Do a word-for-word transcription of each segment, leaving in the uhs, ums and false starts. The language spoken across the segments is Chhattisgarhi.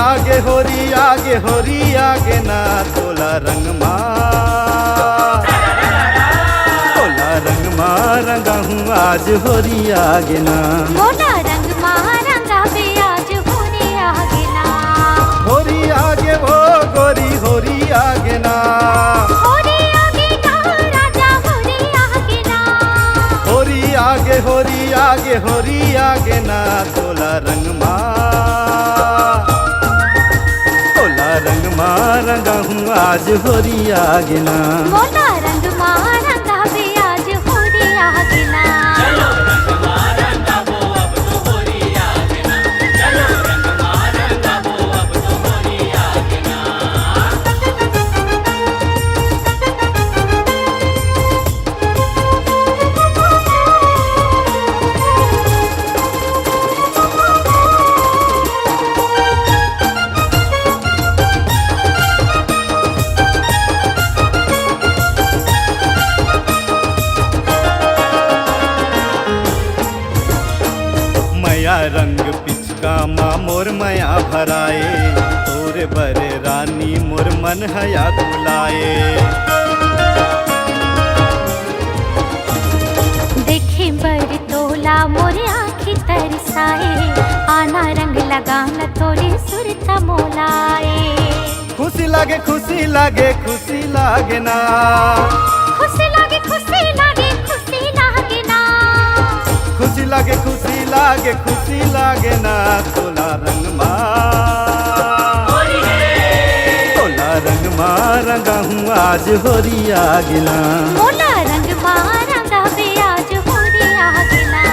आगे होरी आगे, होरी आगे ना, तोला रंग मा, तोला रंग मा रंगाहूँ आज होरी आगे ना। मोला रंग मा रंगाबे आज होरी आगे ना। होरी आगे वो गोरी, होरी आगे ना। होरी आगे ना राजा, होरी आगे ना। होरी आगे, होरी आगे, होरी आगे ना, तोला रंग मा, तोला रंग मा रंगाहूँ आज होरी आगे ना। मोला रंग मा रंगाबे आज होरी आगे ना। मया रंग पिचका मा मोर मया भराए, तोर बर रानी मोर मन हया गुलाए। देखे बर तोला मोर आँखी तरसाए, आना रंग लगाना तोरे सुरता मोलाए। खुशी लागे, खुशी लागे, खुशी लागे ना। खुशी लागे, खुशी लागे, खुशी लागे ना। खुशी लागे, खुशी लागे, खुशी लागे ना, तोला रंग मा, तोला रंग मा रंगाहूँ आज होरी आगे ना। मोला रंग मा रंगाबे आज होरी आगे ना।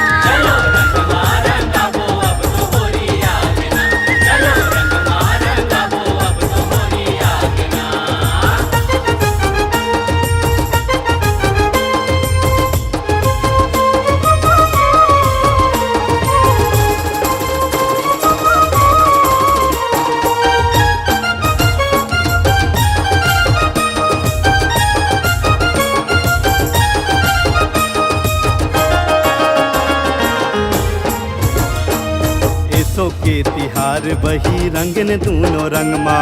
एसो के तिहार बहिरंगन दूनो रंग मा,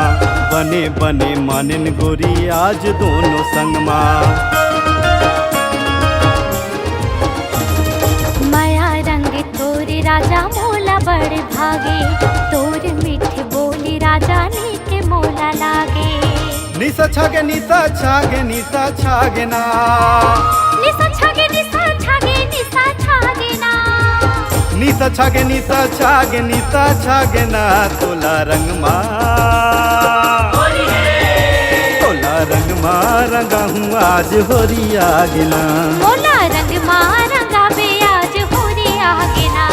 बने बने मानेन गोरी आज दूनो संग मा। मया रंग तोरे राजा मोला बड़ भागे, तोर मीठ बोली राजा नीक मोला लागे। निसा छागे, निसा छागे, निसा छागे ना। निसा छागे, निसा छागे, निसा छागे ना। निसा छागे, निसा छागे, निसा छागे ना, तोला रंग मा, तोला रंग मा रंगाहूँ आज होरी आगे ना। मोला रंग मा रंगाबे आज होरी आगे ना।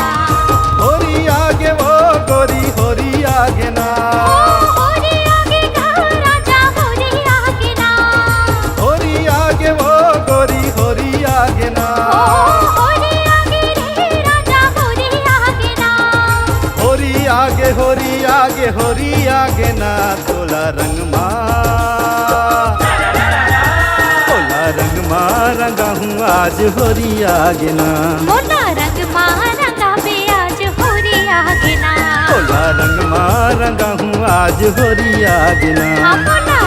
होरी आगे वो गोरी, होरी आगे ना। ओ होरी आगे गा राजा, होरी आगे ना। होरी आगे वो गोरी, होरी आगे ना। ओ होरी आगे रे राजा, होरी आगे ना। होरी आगे, होरी आगे, होरी आगे ना, तोला रंग मा, तोला रंग मा रंगाहूँ आज होरी आगे ना। मोला रंग मा रंगाबे आज होरी आगे ना। तोला रंग मा रंगाहूँ आज होरी आगे ना। हाँ, मोला